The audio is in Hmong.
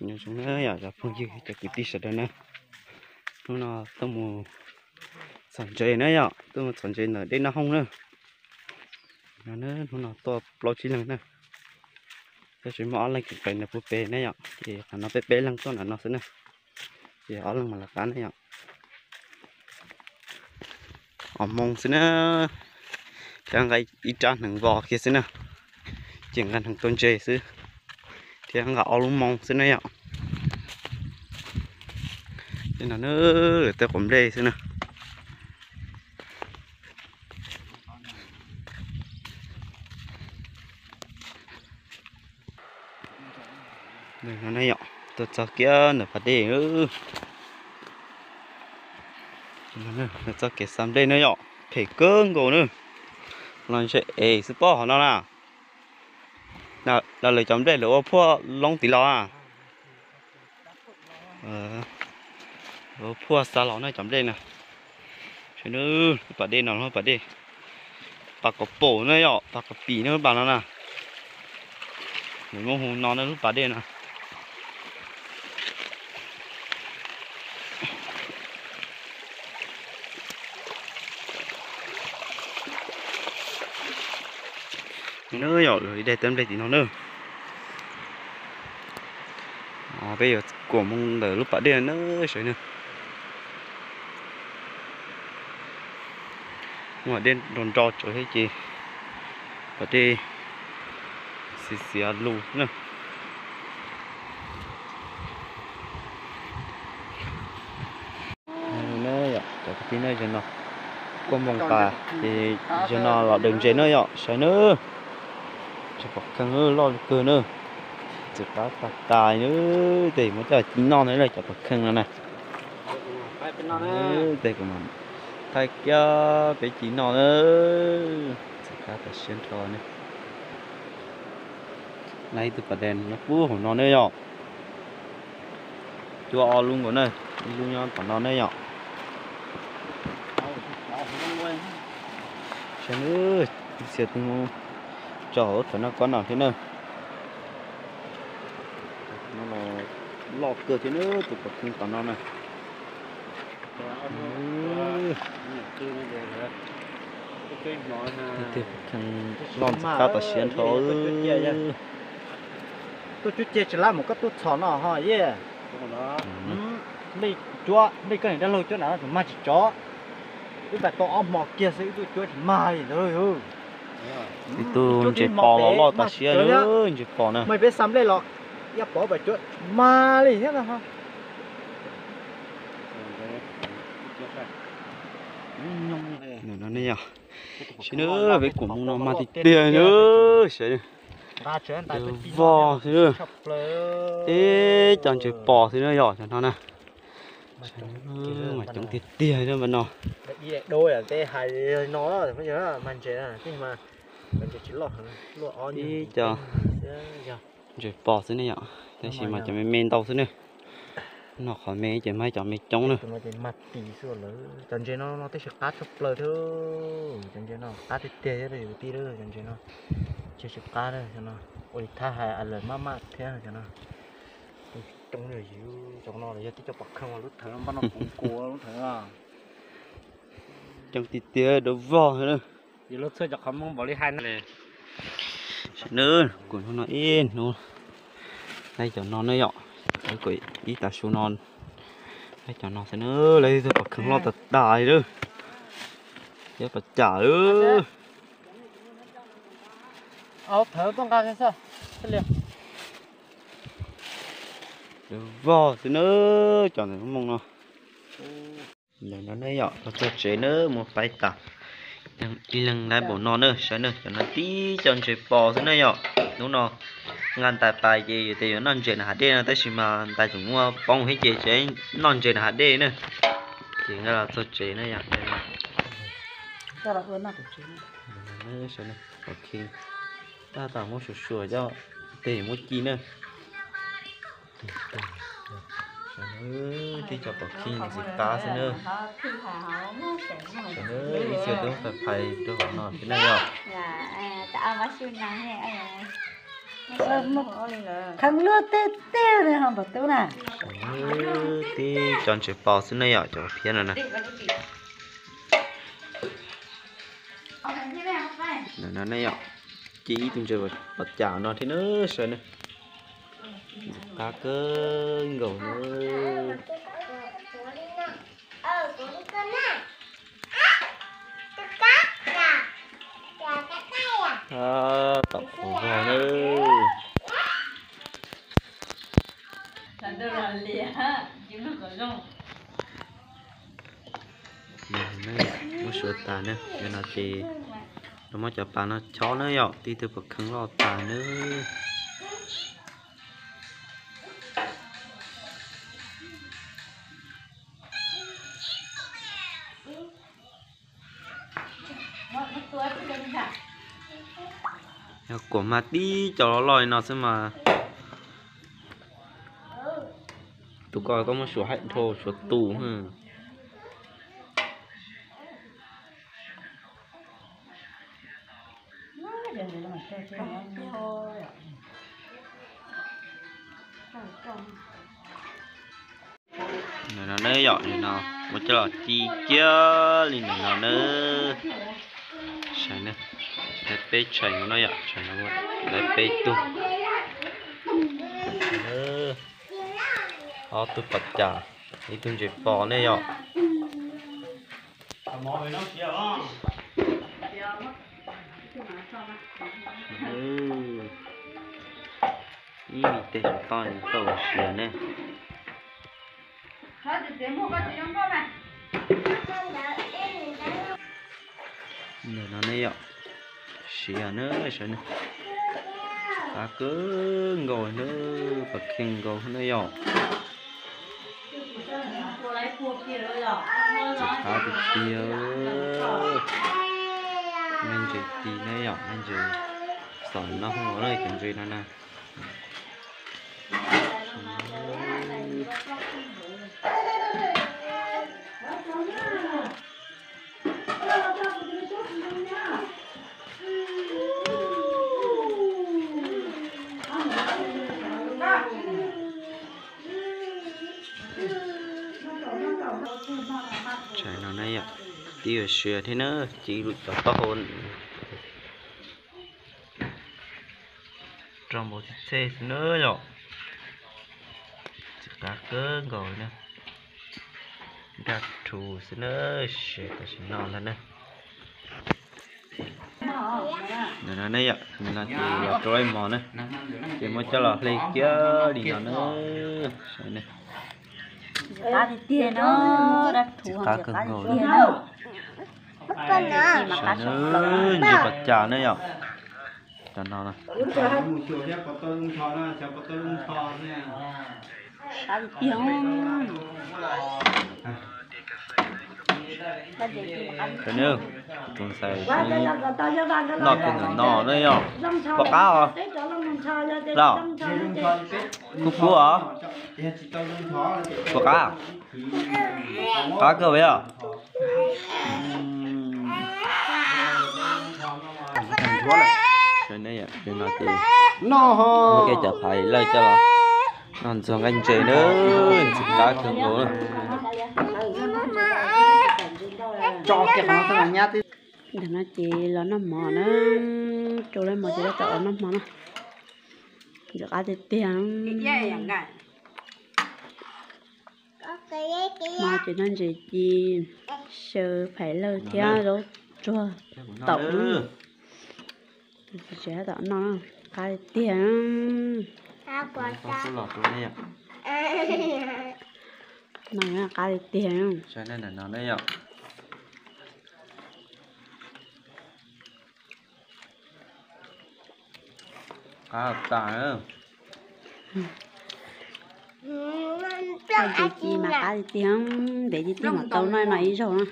Nyob zoo na yom, cov phooj ywg cov kwv tij sawv daws na, hnub no tuaj mus txhom ntses na yom, tuaj mus txhom ntses ntawm dej Naj Hooj na. No na, hnub no tuaj plaub tsib leeg na, tab sis muaj ob leeg keem qes nws puag pem na yom, ces qhov no peb peb leeg tuaj nram no xwb na, ces ob leeg mam los qab na yom. Ob moos xwb na, thiab nqa ib rab hneev vos kiag xwb na, ces nqa hneev tua ntses xwb, thiab nqa ob lub moos xwb na yom. Tej no na, tej quav nplej xwb na. No na yom, tuaj txog kiag ntawm pas dej, tuaj txog kev xa nplej na yom, phem kawg nkaus na. Los ntshe es xwb pob hov no na. Los lawv cov nplej lawv ua phuaj loob tid los a. Ua phuaj xa los na cov nplej na. Saib na, lub pas dej no lub pas dej, pas kom pom na yom, pas kom pim na lub pas no na. Lawv muab hu no na lub pas dej no. Na yom, lawv ib daig tawb nplej tim no na. Peb yuav kuam mus ntawm lub pas dej na sawv na. Muaj dej nro nro tsawv thiab ces pas dej xiav xiav lus na. Yog no, kuaj moos tas ces yog no los daws ntses na yom, saib na. Ntses pom kheej loj kawg na. Txiv qab tas tas na, tej muab coj ci noj na cov pom kheej no na. Tej kuv mam thaij kiag peb ci noj na. Txiv qab tas siab nrho na. Lawv ib tug pas dej nyob puag hauv no na yom. Cuab ob lub nkaus na, ib lub nyob tom no na yom. Saib na, ib txhia twb tso hauv lub thawv noj kob no thiab na. Loj kawg thiab na, tus pom kheej tom no na. Tej pom kheej loj ntxim qab tas siab nrho. Tuaj cuab cia tsis lab mus koj tuaj txhom no ho ye. Nplej cuab, nplej koj niam dab laug cuab na tus mag tsis tsov. Wb pais tau ob hmo kiag xwb wb tuaj cuab tsis mag li ntawd. Ib tug ntses pos los loj tas siab na, ntses pos na. Mas peb xa nplej los, yaj pov pais cuab tsis mag li thiab no. No ne yom, saib na, peb kuam mus no mag tiag tiag na, saib na. Vog xwb na. Ib co ntses pos xwb na yom, cov no na. Mas coob tiag tiag na mas no. Ib co ntses pos xwb ne yom, tab sis mas cov me me ntau xwb ne. No qhov me ces mas cov me coob na. Cov ntses no no tab sis qab tshaj plaws thiab. Cov ntses no qab tiag tiag thiab kwv tij, cov ntses no tsis tsis qab no. Ua li thab hais lawm maj maj thiab cov no. Coob li, cov no yog tib co pom kheej lub thawv npaj no kuv kuv lub thawv. Coob tiag tiag, dawb vog na. Saib na, kuv hnub no ib hnub laib cov no na yom, kuv ib tav su no laib cov no xwb na, laib tug pom kheej loj tas tas li lawm, thiab pom cas lawm. Dawb vog xwb na, cov ntawm lub moos no. Ntawm no ne yom, los txog tsev na mus pais tas. Ib leeg laib npaum no na, saib na, cov no tib co ntses pos xwb na yom. Hnub no nqa ntais pais ces yus tias yuav noj ntses nram hav dej no, tab sis mas ntais tseem muaj poob thiab ces tsis noj ntses nram hav dej na. Ces nqa los txog tsev na yom. Tab tom muab suav suav coj, tej muab ci na. Tib co pom khij ntxim qab xwb na. Ib txhia twb phais phais rau hauv no thiab na yom. Kheev luaj tiag tiag li ho npawg tub na. Tib cov ntses pos xwb ne yom, cov phiab no na. Ntawm no ne yom, ci ib tug ntses pos cas no thiab na, sawv ne. Qab kawg nkaus na. Tom qhov vog na. Muab suav tas na, no ces lawv muab cov pas no chob na yom, tib tug pov kheej loj tas na. Yog kuam mas tib co loj loj li no xwb mas. Tus ko koj muab suav haib dhau suav tus. Ntawm no ne yom, nim no muab coj los ci kiag li ntawm no na. Saib ne, lawv peb tshais no yom, tshais no lawv peb tug. Ob tug pos cas, ib tug ntses pos ne yom. Ib me tes saum toj tau siav ne. Ntawm no ne yom, siav na, sawv ne, qab kawg nkaus na, pov kheej nkaus na yom. Txiv qab tiag tiag, me ntses ci na yom, me ntses xom no hwv cov ntses no na. Tshais no na yom, tib yuav siav thiab na, ci lub cov taub hau rau npaum txhej xwb na yom. Txiv qab kawg nkaus na, daj rhuv xwb na, siav tam sim no ntag na. Ntawm no ne yom, ntawm no ces los rau ib hmos na, ces muab coj los hle kiag li no na. Qab tiag tiag no, daj rhuv, qab kawg nkaus. Ntses pos cas ne yom. Cov no na. Tus ntxhais noj kiag ntawm no na yom. Puas qab os? Los, kub kub os. Puas qab? Qab kawg yom. Ces no ces muab kiag cov phaiv lawj coj los noj ntxuag nqaij ntses na, ntxim qab kawg nkaus na. Ntawm no ces los noj mov na, rau lawv mov ces lawv tau los noj mov na. Ntxim qab tiag tiag. Mov ces noj ntses ci, xyaw phaiv lawj thiab zaub tsuag taum. Tsis tau noj, qab tiag. No qab tiag. Qab tas. Ntses ci mas qab tiag tiag, ntev tiag tiag mam tau noj no ib zaug na.